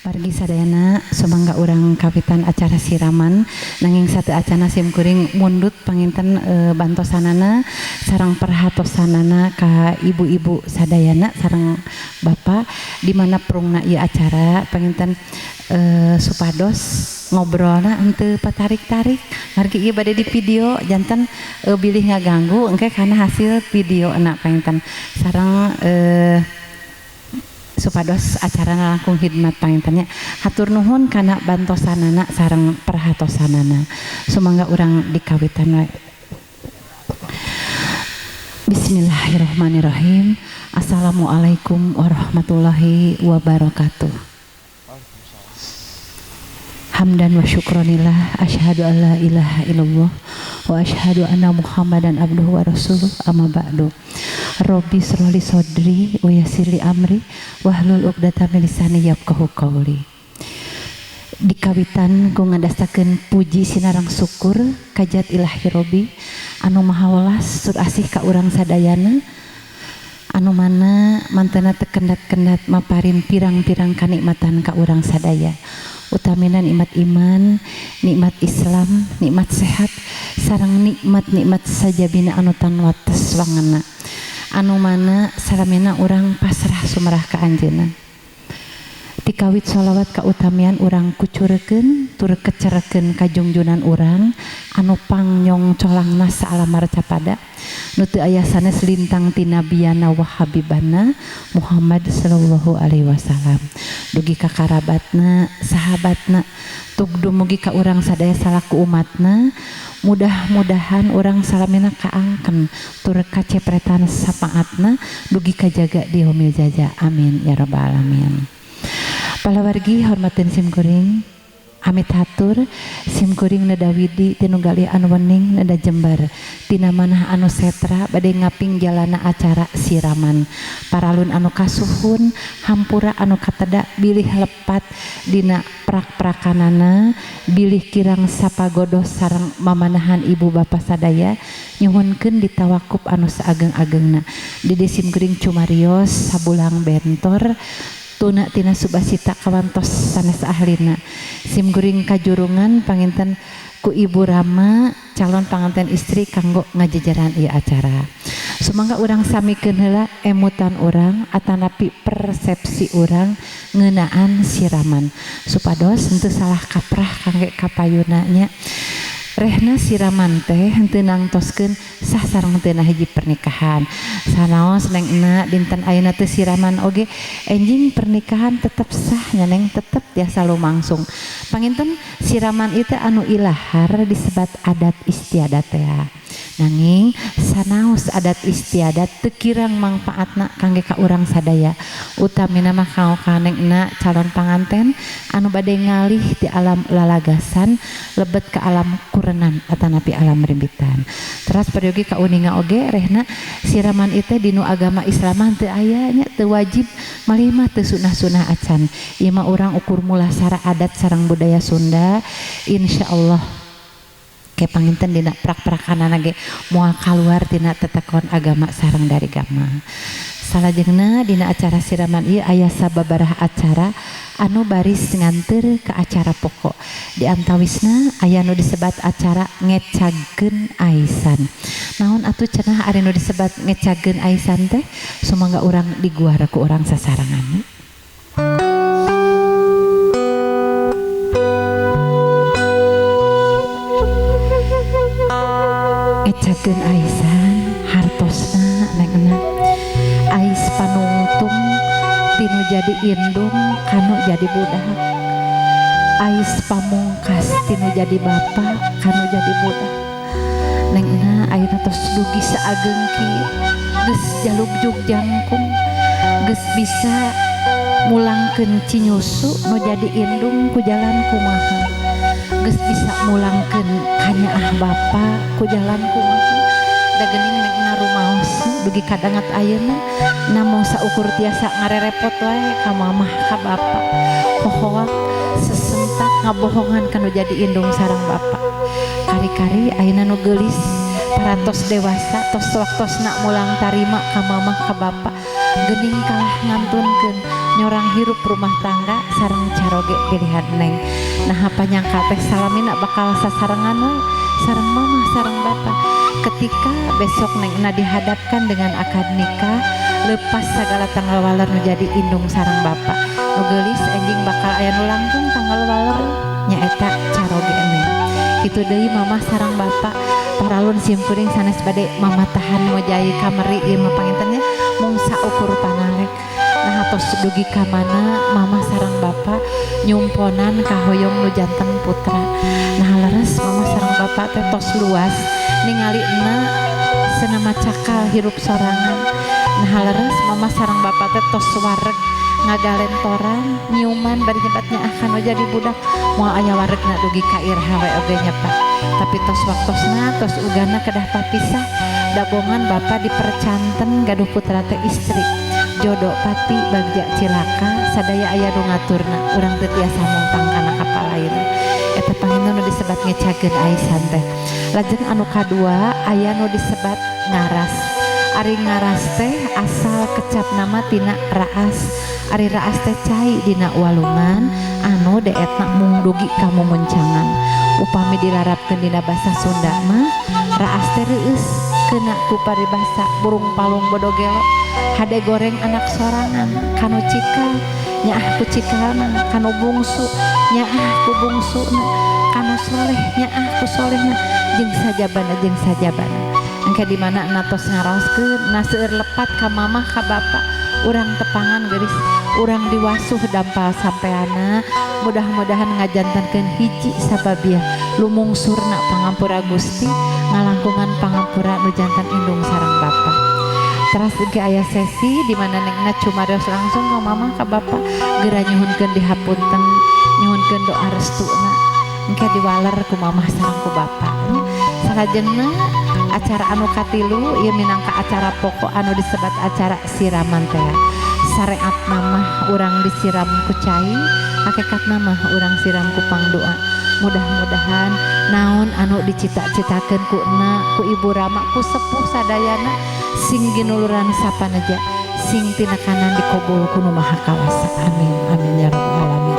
Wargi sadayana sumangga urang kawitan acara siraman nanging satu acana sim kuring mundut panginten bantosanana sareng perhatosanana ka ibu-ibu sadayana sareng bapak di mana prungna ieu acara panginten supados ngobrolna henteu patarik-tarik margi ieu bade di video janten bilih ngaganggu engke kana hasil video na panginten sareng supados acara langkung khidmat pangintennya hatur nuhun kana bantosanana sareng perhatosanana sumangga urang dikawitan we. Bismillahirrahmanirrahim. Assalamualaikum warahmatullahi wabarakatuh. Hamdan wa syukronillah asyhadu an la ilaha illallah wa asyhadu anna Muhammadan abduhu wa rasuluh amma ba'du. Rabbi shrah li sadri wa yassir li amri wahlul 'uqdatam min lisani yafqahu qawli. Dikawitan ku ngadastakeun puji sinarang syukur kajat ilahi Robbi anu maha welas tur asih ka urang sadayana anu mana mantena teu kendat-kendat maparin pirang-pirang kanikmatan ka urang sadaya. Utamina nikmat iman, nikmat Islam, nikmat sehat, sareng nikmat-nikmat sajabina anu tan wates wangena. Anu mana salamina urang pasrah sumerah ka anjeunna. Tikawit sholawat kautamian urang kucurekeun tur kecerekeun ka jungjunan urang anu pangnyong colangna saalam marcapada nu teu aya sanes lintang ti nabiyana wa habibana Muhammad sallallahu alaihi wasallam dugi ka karabatna sahabatna tug dumugi ka urang sadaya salaku umatna mudah-mudahan urang salamina kaangken tur kacepretan sapaatna dugi kajaga di yaumil jaza amin ya rabbal alamin. Palawargi hormatin sim kuring amit hatur sim kuring neda widi tinu galih anu wening neda jembar tina manah anu setra bade ngaping jalana acara siraman paralun anu kasuhun hampura anu kateda bilih lepat dina prak-prakanana bilih kirang sapagodos sareng mamanahan ibu bapa sadaya nyuhunkeun ditawakup anu saageng-agengna di sim kuring cumarios sabulang bentor tuna tina subasita kawantos sanes ahlina sim kuring kajurungan panginten ku Ibu Rama calon panganten istri kanggo ngajejeran ieu acara sumangga urang samikeun heula emutan urang atanapi persepsi urang ngeunaan siraman supados henteu salah kaprah kangge kapayuna nya. Rehna siraman teh henteu nangtoskeun sah sareng teu hiji pernikahan sanaos neng ena dinten ayeuna teu siraman oge enjing pernikahan tetep sah nya neng tetep tiasa lumangsung panginten siraman itu anu ilahar disebat adat istiadat teh nanging sanaos adat istiadat teu kirang mangpaatna kangge ka urang sadaya utamina mah kanggo ka neng ena calon panganten anu bade ngalih di alam lalagasan lebet ke alam kurenan atanapi alam rimbitan. Teras peryogi kauninga oge rehna siraman itu dinu agama Islam teu aya nya teu wajib malih mah teu sunah-sunah acan. Ieu mah urang ukur mulasara adat sareng budaya Sunda insyaallah ke panginten dina prak-prakanana ge moal kaluar tina tetekon agama sareng dari gama. Salajengna dina acara siraman ieu aya sababaraha acara anu baris nganteur ke acara pokok. Di antawisna aya nu disebat acara ngecagkeun aisan. Naon atuh cenah ari nu disebat ngecagkeun aisan teh sumangga urang diguar ku urang sasarengan. Ngecagkeun aisan hartosna neng ais panungtung tinu jadi indung kanu jadi budak ais pamungkas tinu jadi bapak kanu jadi budak neng ayeuna tos dugi saageng kieu geus jalugjuk jangkung geus bisa mulangkeun cinyusu nu jadi indung ku jalan kumaha geus bisa mulangkeun kanyaah bapa ku jalan kumaha da geuning neng rumaos dugi kadangat ayeuna namung saukur tiasa ngarerepot wae ka mamah ka bapa hohoak sesentak ngabohongan kanu jadi indung sareng bapa kari-kari ayeuna nu geulis parantos dewasa tos waktosna mulang tarima ka mamah ka bapa geuning kalah ngantunkeun Nyorang hirup rumah tangga sareng caroge pilihan neng. Nah panyangka teh salamina bakal sasarengan we sareng mama sareng bapak. Ketika besok neng na dihadapkan dengan akad nikah, lepas segala tanggal waler nu jadi indung sareng bapak. Nu geulis enjing bakal aya nu langkung tanggal waler nyaeta caroge neng. Kitu deui mama sareng bapak paralun simkuring sanes bade mama tahan ngojai kameri ieu mah panginten nya mung saukur panalek. Nah tos dugi ka mana mama sareng bapak nyumponan kahoyong nu janten putra. Nah leres mama sareng bapak teh tos luas ningali na senama cakal hirup sorangan. Nah leres mama sareng bapak teh tos wareg ngagalentoran nyiuman bari nyebutnya akan jadi budak moal aya waregna dugi ka iraha we oge nya Pak. Tapi tos waktosna tos ugana kedah papisah dabongan bapak dipercanten gaduh putra teh istri. Jodoh pati bagja cilaka sadaya aya nu ngaturna urang teu tiasa mongtang kana kapal lain. Eta panginten nu disebat ngecageun aisan teh. Lajeng anu kadua aya nu disebat ngaras. Ari ngaras teh asal kecap nama tina raas. Ari raas teh cai dina walungan anu deetna mung dugi ka mumuncangan. Upami dilarapkeun dina basa Sunda mah raas teh reueus kena ku paribasa burung palung bodogelo. Hade goreng anak sorangan kanu cikal nyaah ku cikalna, kanu bungsu nyaah ku bungsuna, kanu soleh nyaah ku solehna, jeung sajabana jeung sajabana. Engke di mana na tos ngaraoskeun na seueur lepat ka mamah ka bapak urang tepangan geulis urang diwasuh dampal sampeana mudah-mudahan ngajantankeun hiji sababiah lumungsurna pangampura Gusti ngalangkungan pangampura nu jantan indung sareng bapa. Teras ge aya sesi di mana nengna cumarios langsung ka mama ka bapa geura nyuhunkeun dihapunten nyuhunkeun doa restuna engke diwaler ku mamah sareng ku bapa nya. Salajengna acara anu katilu ieu minangka acara pokok anu disebat acara siraman teh. Sareat mah urang disiram ku cai, hakikatna mah urang siram ku pangdoa. Mudah-mudahan naon anu dicita-citakeun ku na ku ibu rama ku sepuh sadayana sing ginuluran sapanaja sing tinakanan dikobul ku Nu Maha Kawasa. Amin amin ya rabbal alamin.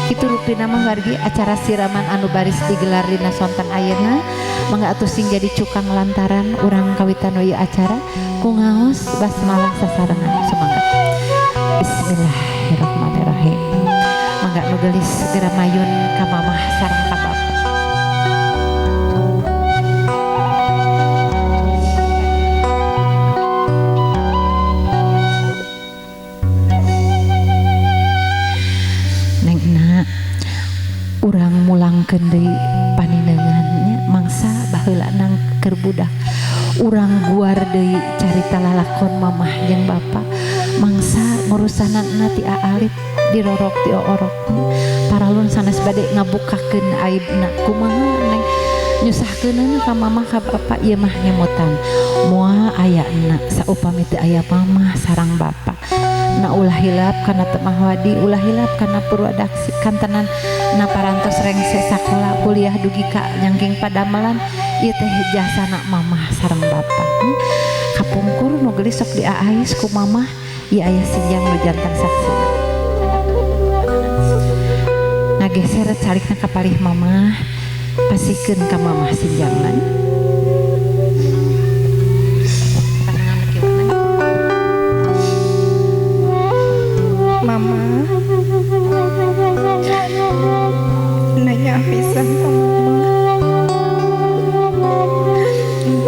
Kitu rupina mah wargi acara siraman anu baris digelar dina sonten ayeuna. Mangga atuh sing jadi cukang lantaran urang kawitan ieu acara ku ngaos basmalah sasarengan. Semangat. Bismillahirrahmanirrahim. Mangga nu geulis segera mayun ka mamah sareng ka bapa. Neng na urang mulangkeun deui paninengan nya mangsa baheula nang keur budak. Urang guar deui carita lalakon mamah jeung bapa. Mangsa ngurusanana ti aalit dirorok ti oorok. Paralun sanes bade ngabukakeun aibna kumaha neng nyusahkeunana ka mamah ka bapa ieu mah ngemutan. Moal aya na saupami teu aya mamah sareng bapa. Na ulah hilap kana Temah Wadi, ulah hilap kana Purwadaksi, kantenan na parantos rengse sakola kuliah dugi ka nyangking padamelan ieu teh jasana mamah sareng bapa. Kapungkur nu geulis sok diaais ku mamah ieu aya sinjang nu jantan saksina. Ngageser calikna ka palih mamah, pasikeun ka mamah sinjangna. Mama nanya pisan ka mama,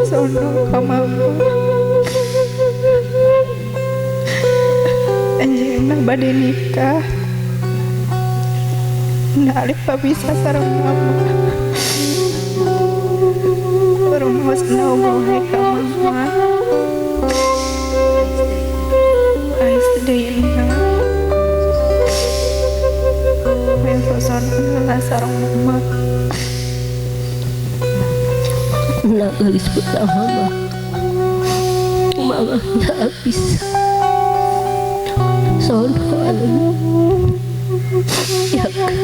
sono ka mama, anjeunna bade nikah, na alif bisa sareng mama, rumaosna oge ka mama, ais deui na. Sareng mama. Na geulis putra mama. Mama tak bisa. Sono anu. Ya kan.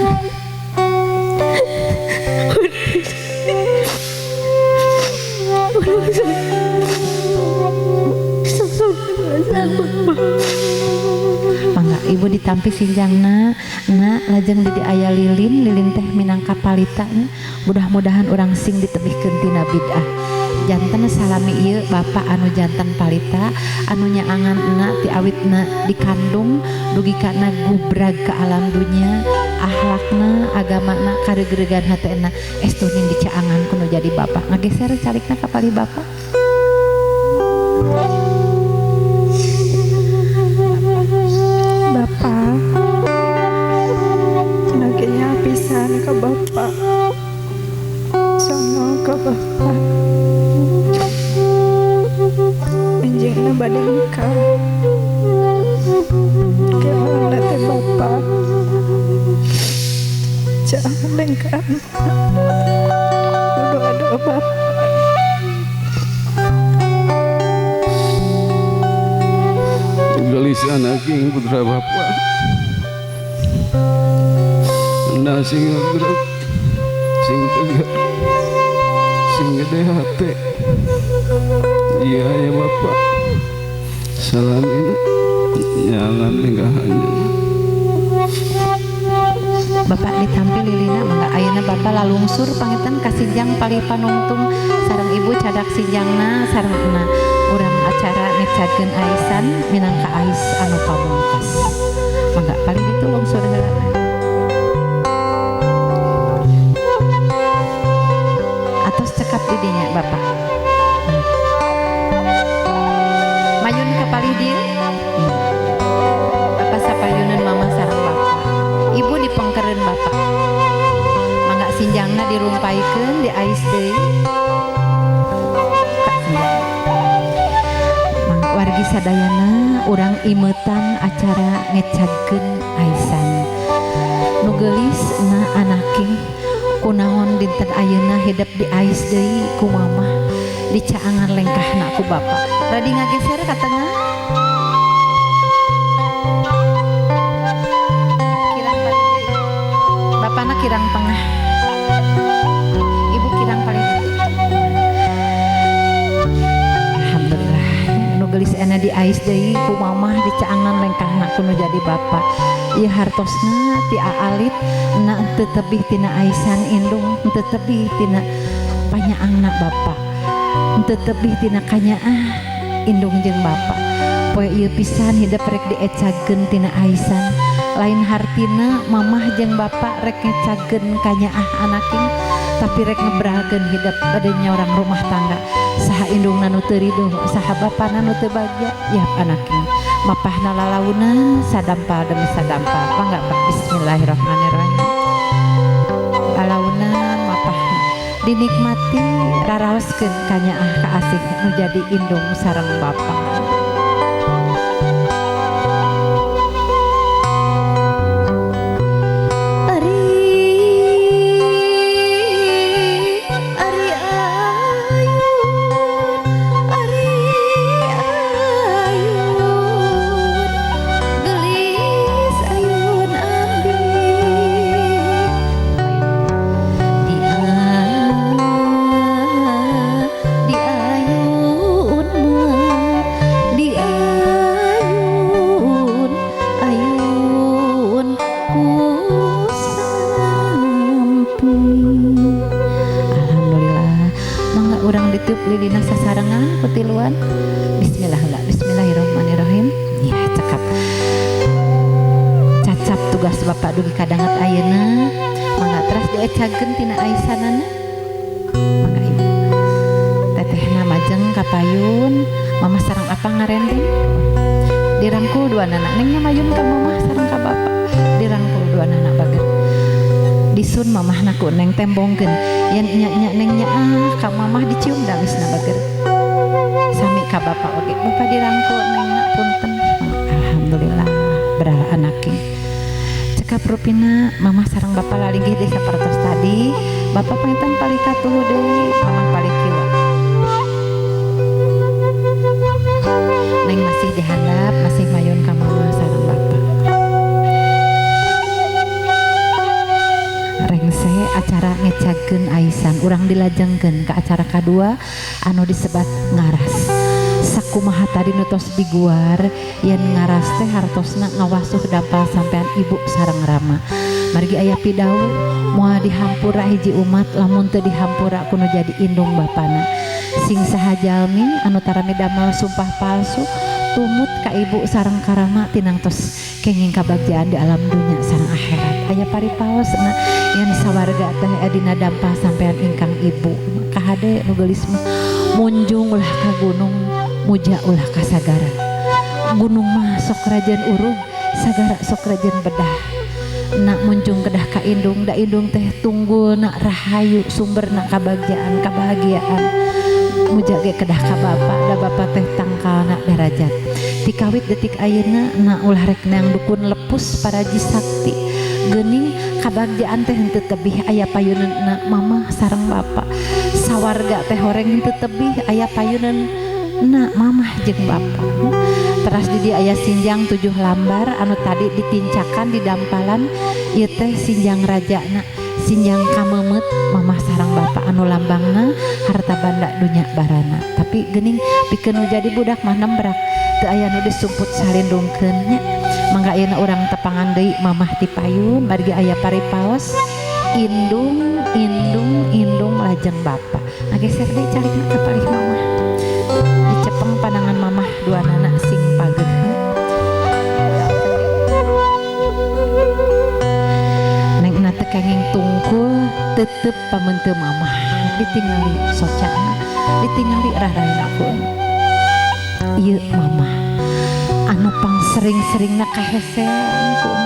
Mangga ibu ditambah. Ditampi sinjangna na lajeng di aya lilin, lilin teh minangka palita nya. Mudah-mudahan urang sing ditebihkeun tina bid'ah. Janten salami ieu bapak anu janten palita anu nyaangan na ti awitna dikandung dugi kana gubrag ka alam dunya, akhlakna agamana kareugregan hatena estu ning dicaangan kuno jadi bapak. Ngageser calikna ka palih bapak. Bapak nagenya pisan ka bapak, sono ka bapak, anjingna bade nikah keuna teh bapak jangan lengkap doa-doa bapak. Gelis anak ing putra bapak nah sing gerak sing tegak sing gede hati iya ya bapak salam ini jangan lengkahannya. Bapak ditampil lilina mangga ayeuna bapak lalungsur pangetan ka sinjang palih panungtung sareng ibu cadak sinjangna sareng ena urang acara ngecagkeun aisan minangka ais anu pamungkas. Mangga palih ditu lungsur heula. Atos cekap di dinya bapak. Mayun ka palih dieu. Bapak sapayunan mama sareng bapak. Ibu dipengkereun bapak. Mangga sinjangna dirumpaikeun di ais deui. Wargi sadayana urang imetan acara ngecagkeun aisan. Nu geulis na anaking kunaon dinten ayeuna hidep di ais deui ku mamah dicaangan lengkahna ku bapak. Radi ngageser ka tengah. Kirang paling deui. Bapana kirang tengah. Ibu kirang paling ditu. Alhamdulillah nu geulis ena di ais deui ku mamah dicaangan lengkahna ku nu jadi bapak. Ieu hartosna ti aalit na teu tebih tina aisan indung, teu tebih tina panyaangna bapak, teu tebih tina kanyaah indung jeung bapak. Poe ieu pisan hidep rek diecagkeun tina aisan. Lain hartina mamah jeung bapak rek ngecagkeun kanyaah anaking, tapi rek ngebralkeun hidep adanya orang rumah tangga. Saha indungna nu teu riduh, saha bapana nu teu bagja, yap anaking. Mapahna lalaunan sadampal demi sadampal. Mangga Pak, bismillahirrahmanirrahim. Lalaunan mapahna dinikmati raraoskeun kanyaah ka asih nu jadi indung sareng bapa. Lilina sasarengan kutiluan. Bismillah, bismillahirrahmanirrahim. Ya cekap. Cacap tugas bapak dugi kadanget ayeuna. Mangga teras diecagkeun tina aisanana. Mangga ibu. Tetehna majeng kapayun, mama sareng apa ngarendeng? Dirangkul dua nana, nengnya mayun ka mamah sareng ka bapak. Dirangkul dua nana bager. Disun mamahna ku neng tembongkeun. Yen nya-nya neng nya ah ka mamah dicium damisna bager. Sami ka bapak oge. Bapak dirangkul nengna punten. Alhamdulillah beral anaking. Cekap rupina mamah sareng bapak lalinggih deui sapertos tadi. Bapak panginten palih katuhu deui, mamah palih kiwa. Neng masih dihandap, masih mayun ka mamah sareng bapak. Rengse acara ngecagkeun aisan urang dilajengkeun ka acara kadua anu disebat ngaras. Sakumaha tadi nu tos diguar yen ngaras teh hartosna ngawasuh dampal sampean ibu sareng rama. Margi aya pidawuh moal dihampura hiji umat lamun teu dihampura kuno jadi indung bapana. Sing saha jalmi anu tarami damel sumpah palsu tumut ka ibu sareng karama tinang tos kenging kabagjaan di alam dunya sareng akhirat. Aya paripaos na yen sawarga teh dina dampal sampean ingkang ibu. Kahade nu geulis mah munjung ulah ka gunung, muja ulah ka sagara. Gunung mah sok rajen urug, sagara sok rajen bedah. Nak munjung kedah ka indung, da indung teh tunggul nak rahayu sumber nak kabagjaan kabahagiaan. Muja ge kedah ka bapa, da bapa teh tangkal nak darajat. Tikawit detik ayeuna na ulah rek neang dukun lepus paraji sakti. Geuning kabagjaan teh henteu tebih aya payuneun na mamah sareng bapa. Sawarga teh horeng henteu tebih aya payuneun na mamah jeung bapa. Teras di dieu aya sinjang 7 lambar anu tadi ditincakan di dampalan ieu teh sinjang rajana, sinjang kameumeut mamah sareng bapa anu lambangna harta banda dunya barana. Tapi geuning pikeun nu jadi budak mah nembrak teu aya nu disumput salindungkeun nya. Mangga ayeuna urang tepangan deui mamah ti payun margi aya paripaos indung indung indung lajeng bapa. Ngageser deui calikna ka palih mamah. Dicepeng panangan mamah dua nana sing pageuh. Neng na teu kenging tungkul tetep pamenteum mamah ditingali socana ditingali raraina pun. Ieu mamah anu pang sering-seringna kahesean pun,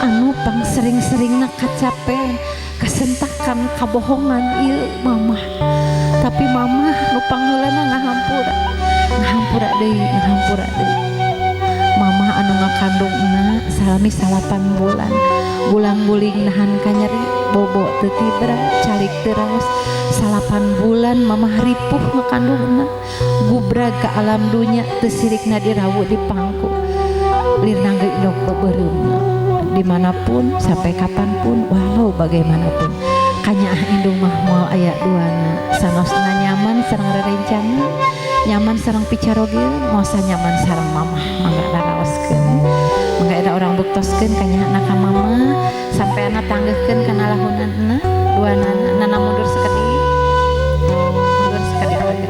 anu pang sering-seringna kacapean, kasentakan, kabohongan ieu mamah. Tapi mamah nu pangheulana ngahampura, ngahampura deui, ngahampura deui. Mamah anu ngakandungna salami 8 bulan, gulang-guling nahan kanyeri, bobo teu tibra, calik teu raos. 8 bulan mamah ripuh ngakandungna, gubrag ka alam dunya teu sirikna dirawu di pangku. Lirna geus indok beureumna dimanapun sampai kapanpun walau bagaimanapun kanyaah indung mah moal aya duana. Sanosna nyaman sareng rerencangan, nyaman sareng picarogeun, moal nyaman sareng mamah. Mangga daraoskeun, mangga eta urang buktoskeun kanyaahna ka mamah sampeanna tanggeuhkeun kana lahunanna duanana. Nana mundur sakedik, mundur sakedik.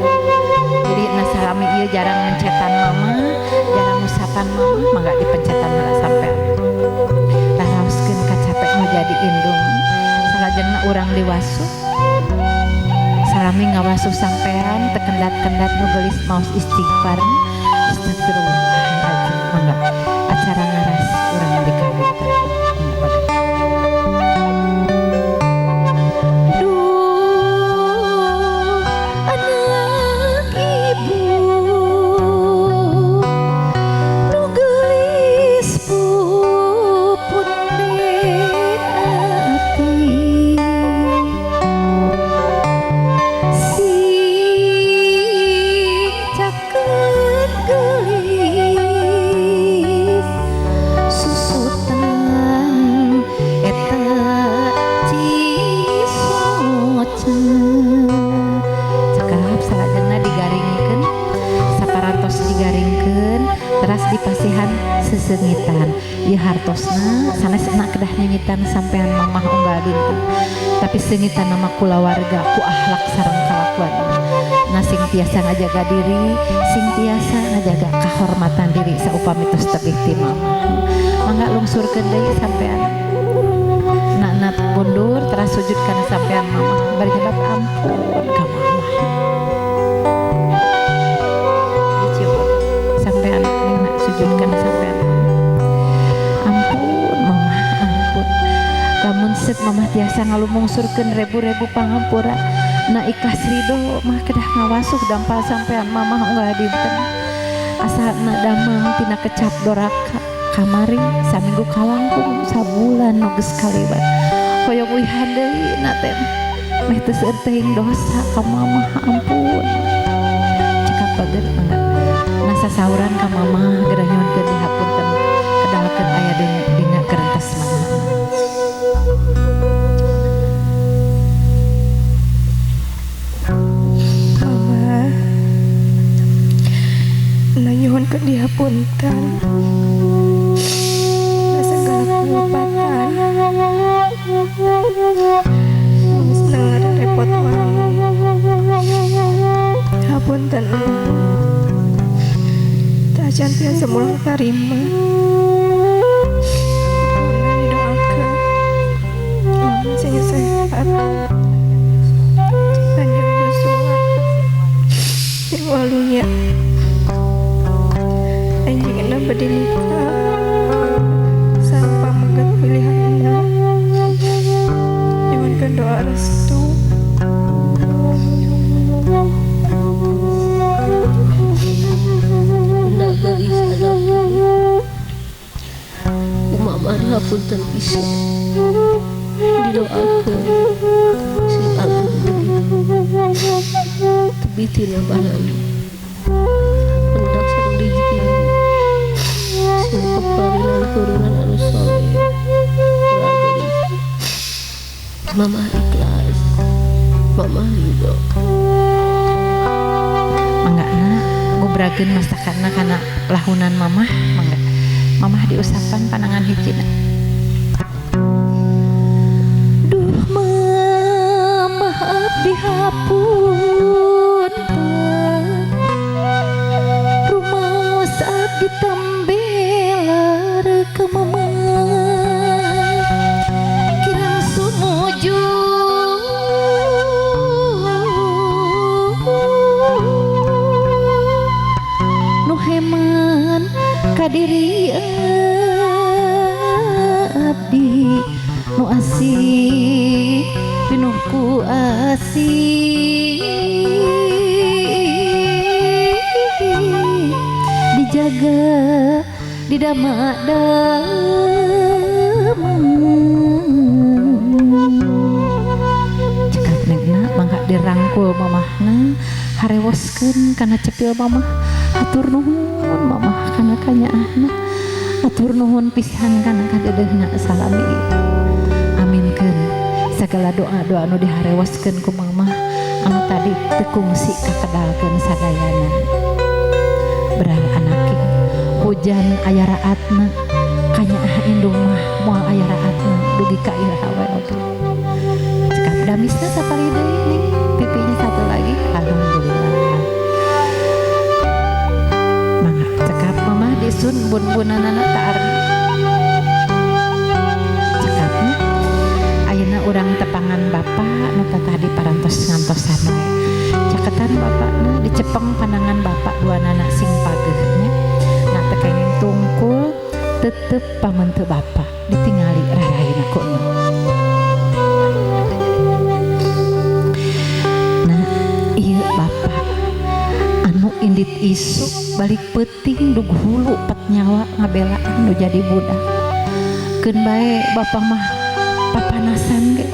Jadi na salami ieu jarang mencetan mama, jarang ngusapan mama, mangga dipencetan heula sampean. Daraoskeun kacapek nu jadi indung. Salajengna urang diwasuh, salami ngawasuh sampean teu kendat-kendat nu geulis maos istighfar. Astagfirullahaladzim. Mangga acara ngaras urang dikawitan. Duh anak ibu nu geulis pupunden ati, sing caket geulis susutan eta cisoca. Cekap salajengna digaringkeun, saparantos digaringkeun teras dipasihan sesengitan. Ieu hartosna sanes na kedah nyengitan sampean mamah unggal dinten, tapi sengitan nama kulawarga ku akhlak sareng kalakuan. Nah sing tiasa ngajaga diri, sing tiasa ngajaga kahormatan diri saupami tos tebih ti mamah. Mangga lungsurkeun deui sampean. Nak mundur teras sujud kana sampean mamah bari nyebab ampun ka mamah. Dicium sampean nak sujud kana sampean. Ampun mamah, ampun. Lamun seut mamah tiasa ngalumungsurkeun rebu-rebu pangampura, na ikhlas ridho mah kedah ngawasuh dampal sampean mamah unggal dinten. Asalna damang tina kecap doraka kamari saminggu kalangkung sabulan nu geus kaliwat. Hoyong uihan deui na teh meh teu seueur teuing dosa ka mamah, ampun. Cekap bager mangga. Na sasauran ka mamah geura nyuhunkeun dihapunten kedalkeun aya dina kerentes mamah. Mama, Hapunten. Segala kalepatan. Geus repot wae. Hapunten. Tacan tiasa mulang tarima. Didoakeun. Sing sehat. Panjang yuswa. Sing walunya. Anjeunna bade nikah. Sareng pameget pilihanna. Nyuhunkeun doa restu. Nah geulis anak Mama hapunten pisan. Didoakeun sing agung tebi tina balana. Hendak sareng rezeki sing peparinan turunan anu soleh. Mama ikhlas, Mama ridho. Mangga na gubrakeun masakanna kana lahunan mamah, mangga. Mamah diusapan panangan hijina. Duh mamah abdi hapunten. Rumaos abdi tembelar ka mamah. Kirang sumuju nu heman ka diri abdi nu asih pinuh ku asih dijaga didama-dama. Cekap nengna mangga dirangkul mamahna harewoskeun kana cepil mamah. Hatur nuhun mamah kana kanyaahna, hatur nuhun pisan kana kadeudeuhna salami. Aminkeun sagala doa-doa anu diharewoskeun ku mamah anu tadi teu kungsi kakedalkeun sadayana. Berang anaki hujan aya raatna, kanyaah indung mah moal aya raatna dugi ka iraha we oge. Cekap damisna sapali deui ning pipinya satu lagi. Alhamdulillah. Mangga cekap mamah disun bun-bunanana taarna. Cekapnya ayeuna urang tepangan bapak nu tadi parantos ngantosan we. Caketan bapakna dicepeng panangan bapak duanana sing pageuhnya. Nah teu kenging tungkul tetep pamentu bapak ditingali raraina ku. Nah ieu bapak anu indit isuk balik peuting dug hulu pet nyawa ngabelaan nu jadi budak. Keun bae bapak mah papanasan ge,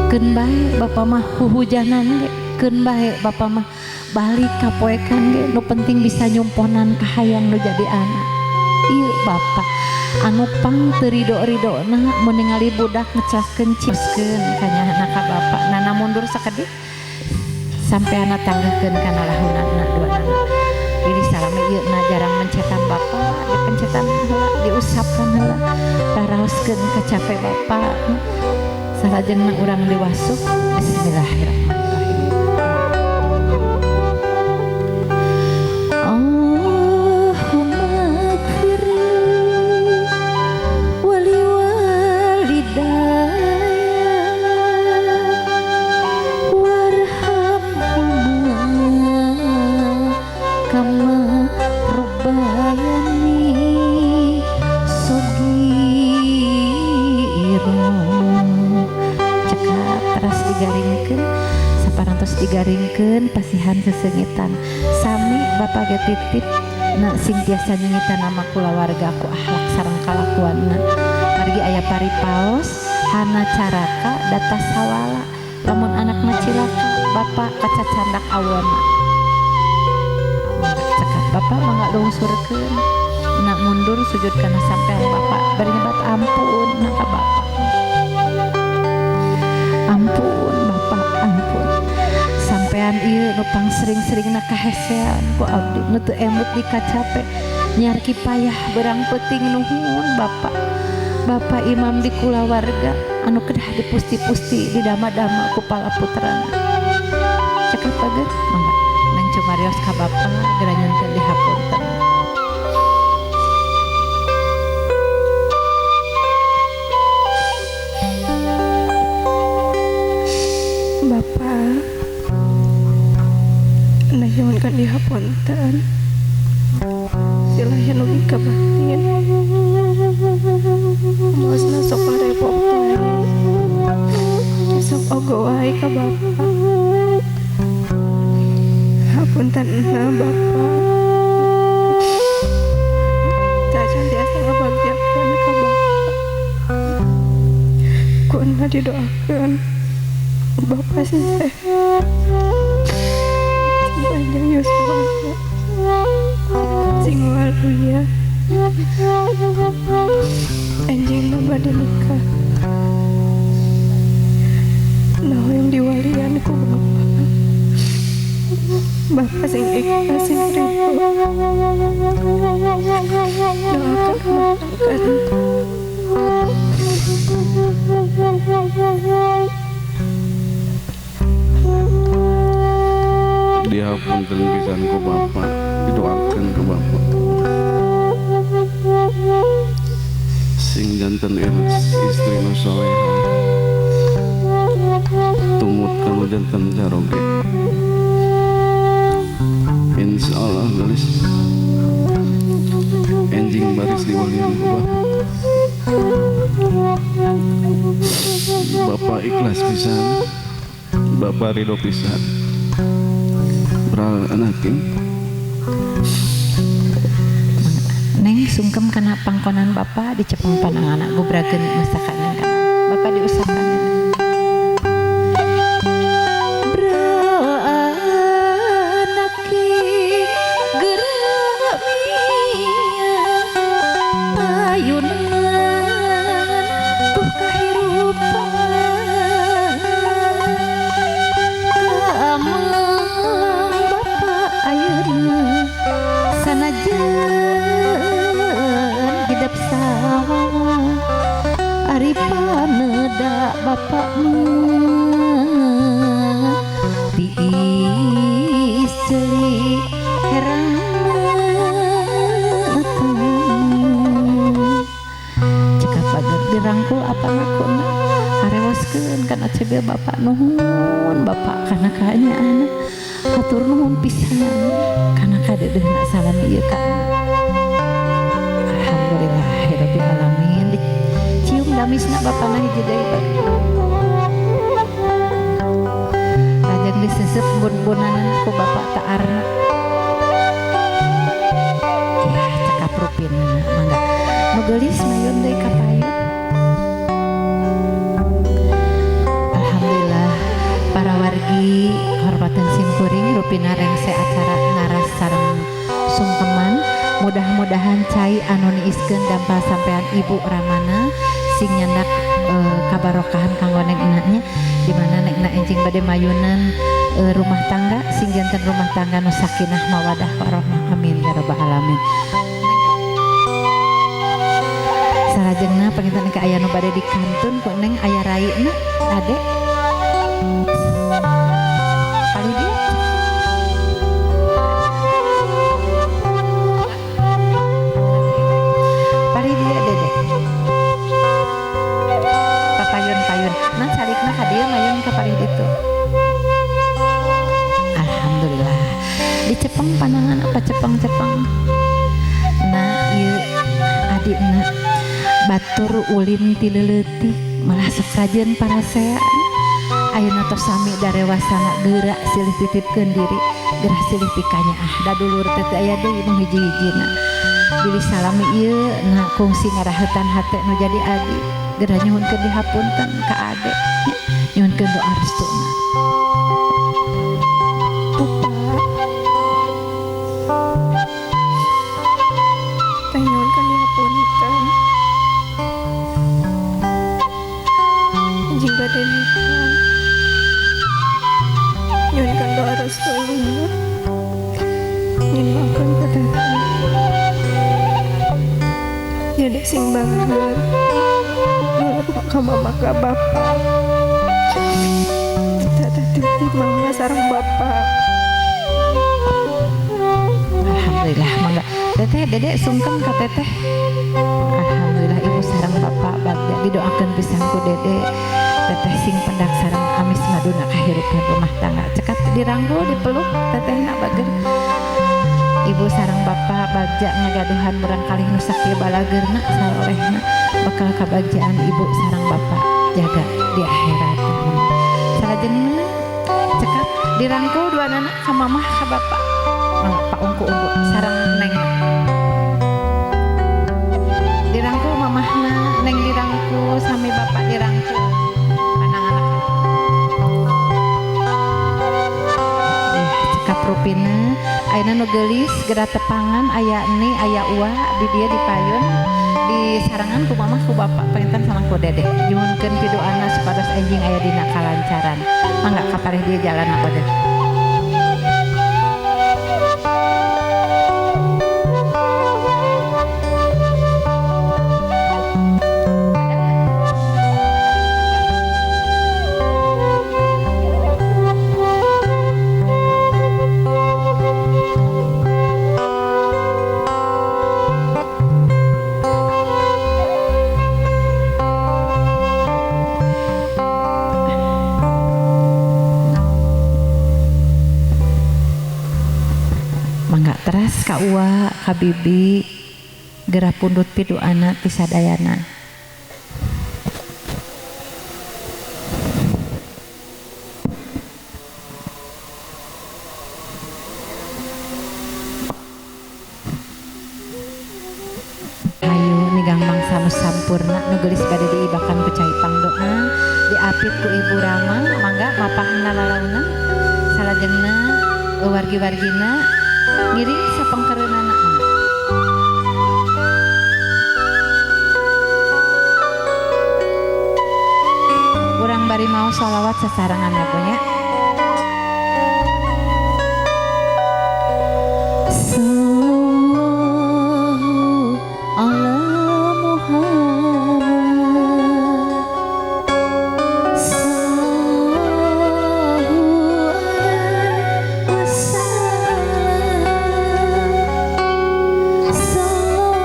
keun bae bapak mah huhujanan ge, keun bae bapak mah balik kapoekan ge, nu penting bisa nyumponan kahayang nu jadi anak. Ieu bapak anu pang teu ridho-ridhona mun ningali budak ngeclakeun ciskeun kanyahna ka bapak. Nana mundur sakedik sampeana tanggeukeun kana lahunana duanana. Jadi salami ieu na jarang mencetan bapak, dipencetan heula, diusapkan heula, raraoskeun kacape bapak. Salajengna urang diwasuk. Bismillahirrahmanirrahim. Allahumma ighfirli wa liwalidayya warhamhuma kama rabbayani shaghira. Cekap teras digaringkeun, saparantos digaringkeun pasihan sesengitan. Sami bapak ge titip na sing tiasa nyengitan nama kulawarga ku akhlak sareng kalakuanna. Margi aya paripaos hana caraka data sawala, lamun anakna cilaka bapak kacacandak awona. Cekap bapak mangga lungsurkeun, nak mundur sujud kana sampean bapak bari nyebat ampun na ka bapak. Ampun bapak, ampun. Sampean ieu nu pang sering-seringna kahesean ku abdi nu teu emut dikacape. Nyiar kipayah berang peting nuhun Bapak. Bapak imam di kulawarga anu kedah dipusti-pusti didama-dama ku pala putrana. Cekap bager mangga neng cumarios ka Bapak geura nyunkeun dihapunten. Bapak nyuhunkeun dihapunten. Silahnya nugi kabatin. Mosna sok parepot wae. Sok ogo wae ka Bapak. Hapunten na Bapak. Cacan tiasa ngabagjakeun ka Bapak. Ku na didoakeun Bapak sing sehat. Sing panjang yuswana. Sing waluya. Anjing bade nikah. Nah yang diwalian ku Bapak. Bapak sing ikhlas sing ridho. Doakan matangkan. Dihapunten pisan ku Bapak, didoakeun ku Bapak. Sing janten istri nu soleha, tumut kanu janten caroge. Insyaallah gelis enjing baris diwalian ku Bapak. Bapak ikhlas pisan, Bapak ridho pisan. Bral anakin. Neng sungkem kana pangkonan Bapak dicepeng panangan gubrakeun masakan neng kana. Bapak diusahakan. Bral anaki gerak mia ayunan tuh kahirupan kamelang Bapak ayeuna sanajan hidep sawah ari paneda Bapak mah tiis ceuli herang cekap agar dirangkul apa nakuna harewoskeun kana cebil Bapak nuhun Bapak kana kaanyaana hatur nuhun pisan kana kadeudeuhna salami ieu ka. Alhamdulillahirabbil alamin. Cium damisna bapana hiji deui Pak. Lajeng disesep bun-bunanan ku Bapak ta'arna. Ya cekap rupina mangga. Nu geulis mayun deui ka payun. Alhamdulillah para wargi hormatan simkuring rupina rengse acara ngaras sareng sungkeman. Mudah-mudahan cai anu niiskeun dampal sampean Ibu Ramana sing nyandak kabarokahan kanggo neng enaknya di mana neng enak enjing bade mayunan rumah tangga sing janten rumah tangga nu sakinah mawadah warahmah amin ya rabbal alamin. Salajengna panginten ka aya nu bade dikantun ku neng aya raina ade palih dieu. Papayun-payun. Nah calikna ka dieu mayun ka palih ditu. Alhamdulillah. Dicepeng panangan apa cepeng-cepeng. Nah ieu adikna batur ulin ti leuletik malah sok kajeun parasea. Ayeuna tos sami darewasana geura silih titipkeun diri, gerah silih pikanyaah. Da dulur teh teu aya deui nu hiji-hijina. Bilih salami ieu na kungsi ngarahetan hate nu jadi adi. Gerah nyuhunkeun dihapunten ka ade. Nyuhunkeun doa restuna. Bapak teh nyuhunkeun dihapunten. Anjing bade nikah. Nyuhunkeun doa restuna. Nyuhunkeun ka teteh. Dede sing banget nurut ka mama ka bapak. Tata titip mama sareng bapak. Alhamdulillah mangga. Teteh Dede sungkem ka teteh. Alhamdulillah ibu sareng bapak bagja didoakeun pisan ku Dede. Teteh sing pendak sareng amis maduna kahirupan rumah tangga. Cekap dirangkul dipeluk tetehna bager. Ibu sareng bapak bagja ngagaduhan murang kalih nu sakieu balageurna salolehna bakal kabagjaan ibu sareng bapak jaga di akhirat. Salajengna cekap dirangkul duanana ka mamah ka bapak. Mangga Pak ungku-ungku sareng neng. Dirangkul mamahna, neng dirangkul sami bapak dirangkul. Pananganak. Cekap rupina ayeuna nu geulis geura tepangan aya ni aya uwa di dieu di payun di sarangan ku mamah ku bapak panginten sareng ku Dedeh. Nyuhunkeun pidoana supados enjing aya dina kalancaran. Mangga kapareh dieu jalan apa deh. Teras ka uwa ka bibi geura pundut piduana ti sadayana. Hayu nigang mangsa nu sampurna nu geulis bade diibakan ku cai pangdoa diapit ku Ibu Rama mangga mapahna lalaunan salajengna wargi-wargina ngiring sapangkereunana. Urang bari mau sholawat sasarengan ya punya. Sallallahu ala Muhammad sallallahu alaihi wasallam sallallahu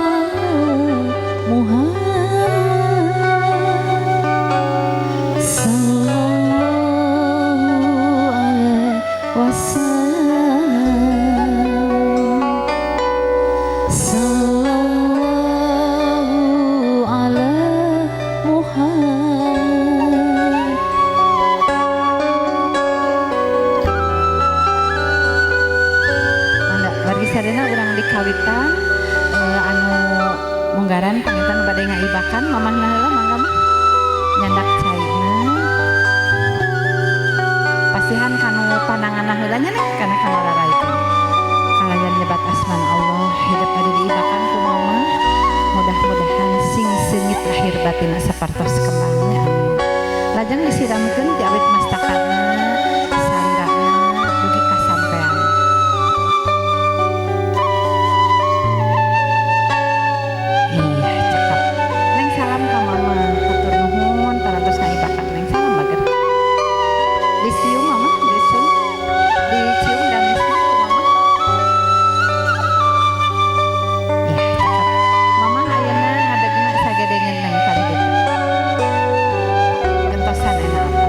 ala Muhammad sallallahu alaihi wasallam sallallahu ala Muhammad. Mangga wargi sadayana urang di kawitan anu munggaran panginten bade ngaibakan mamahna heula mangga mah nyandak caina pasihan kanu pananganna heula nya nih kana kamararai kalayan nyebat asman Allah hidup bade diibakan ku mama mudah-mudahan sing seungit lahir batinna sapartos kembangnya. Lajeng disiramkeun ti awit mastakana salirana dugi kasampean. Iya cekap. Neng salam ka mama hatur nuhun parantos ngaibakan neng salam bager. Disium mama disium dicium damisna ku mama. Iya cekap. Mama ayeuna ngadegna sagedengeun neng palih ditu. Gentosan enak apa.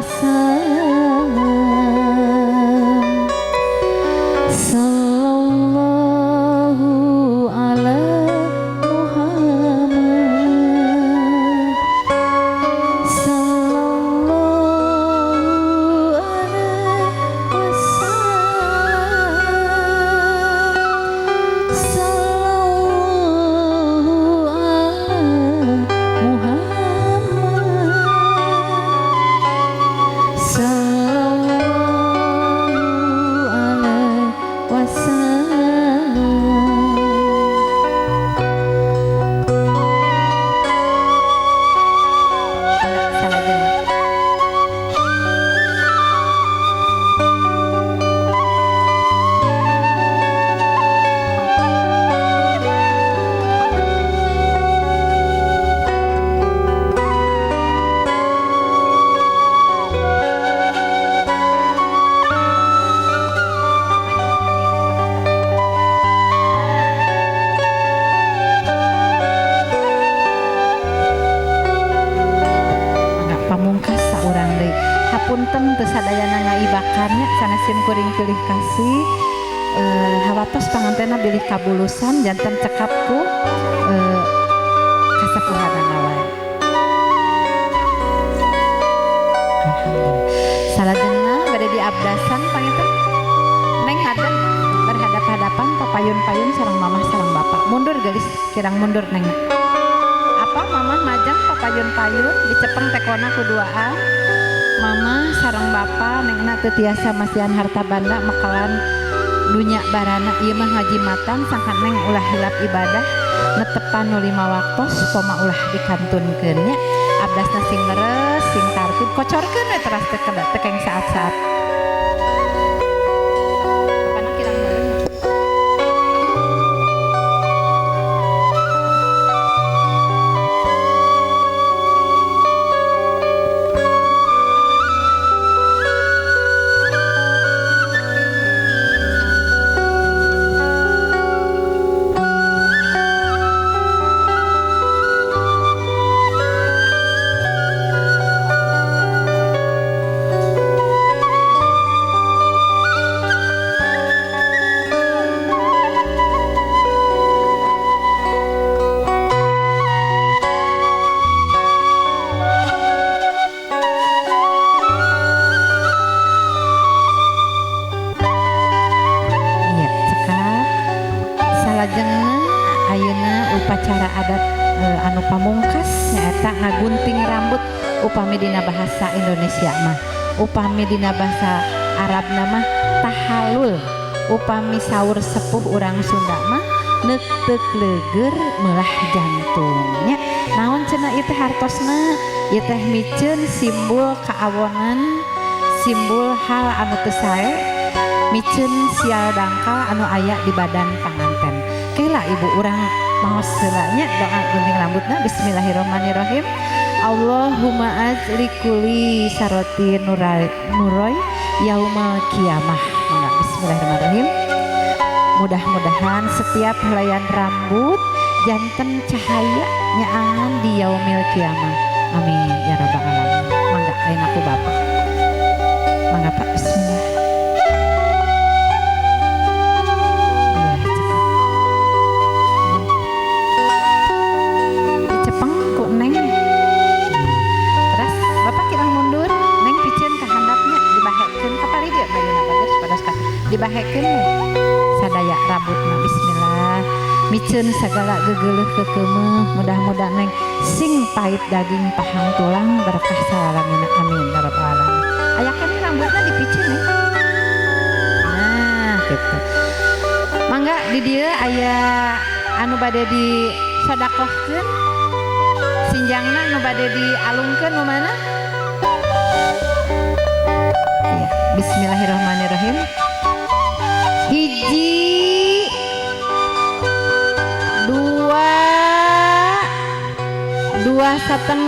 wasallam. Sallallahu ala Muhammad. Sallallahu alaihi wasallam. Sallallahu ala Muhammad. Sallallahu alaihi wasallam. Pamungkas saurang deui. Hapunten teu sadayana ngaibakannya sanes sim kuring pilih kasih. Hawatos pangantena bilih kabulusan janten cekap ku kasepuhanana wae. Alhamdulillah. Salajengna bade diabdasan panginten neng hadap berhadap-hadapan papayun-payun sareng mamah sareng bapak. Mundur gelis kirang mundur neng. Apa mamah majang papayun-payun dicepeng tekona ku duaan. Mama sareng bapa nengna teu tiasa masihan harta banda makalan dunya barana ieu mah ngajimatan sangkan neng ulah hilap ibadah netepan nu 5 waktos poma ulah dikantunkeun nya. Abdasna sing leres sing tartib kocorkeun we teras teu tekeng saat-saat. Bapana kirang bareng. Upacara adat anu pamungkas nyaeta ngagunting rambut upami dina bahasa Indonesia mah, upami dina bahasa Arabna mah tahalul, upami saur sepuh urang Sunda mah neuteuk leuger meulah jantungnya. Naon cenah ieu teh hartosna? Ieu teh miceun simbol kaawonan, simbol hal anu teu sae, miceun sial dangkal anu aya di badan panganten. Kela ibu urang maos heula nya doa gunting rambutna. Bismillahirrahmanirrahim. Allahumma azli kulli saroti nuroy yaumal kiamah. Mangga bismillahirrahmanirrahim. Mudah-mudahan setiap helaian rambut janten cahaya nyaangan di yaumil kiamah. Amin ya rabbal alamin. Mangga ayeuna ku bapak. Mangga Pak, bismillah. Dibahekeun sadaya rambutna. Bismillah. Miceun sagala gegeuleuh keukeumeun, mudah-mudahan neng sing pahit daging pahang tulang berkah salalamina. Amin ya rabbal alamin. Aya keneh rambutna dipiceun neng. Nah, gitu. Mangga di dieu aya anu bade di sodakohkeun, sinjangna anu bade dialungkeun nu mana? Ya, bismillahirrahmanirrahim. Hiji, dua, 2,5,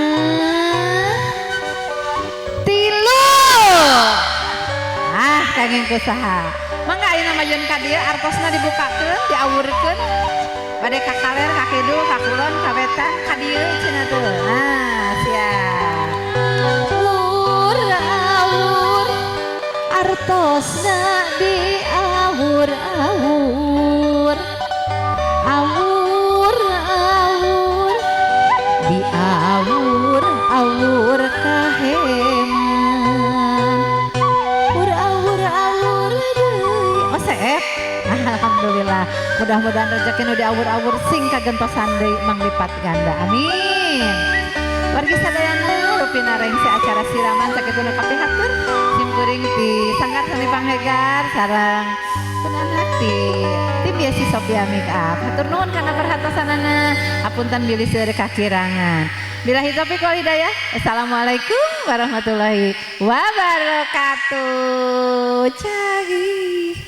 3. Ah, kenging kusaha. Mangga ayeuna majeun ka dieu artosna dibukakeun, diawurkeun. Bade ka kaler, ka kidul, ka kulon, ka wetan, ka dieu cenah tuh. Nah, siap. Murah. Artosna diawur-awur, awur-awur, diawur-awur kaheman, awur-awur deui. Oh seep. Alhamdulillah, mudah-mudahan rezeki nu diawur-awur sing kagentosan deui manglipat ganda, amin. Wargi sadayana, rupina rengse acara siraman sakitu nu kapihatur simkuring ti Sanggar Seni Panghegar sareng pun anak ti tim Yesi Sophia Make Up. Hatur nuhun kana perhatosanana, hapunten bilih seueur kakirangan. Billahi taufiq wal hidayah. Assalamualaikum warahmatullahi wabarakatuh. Cagi.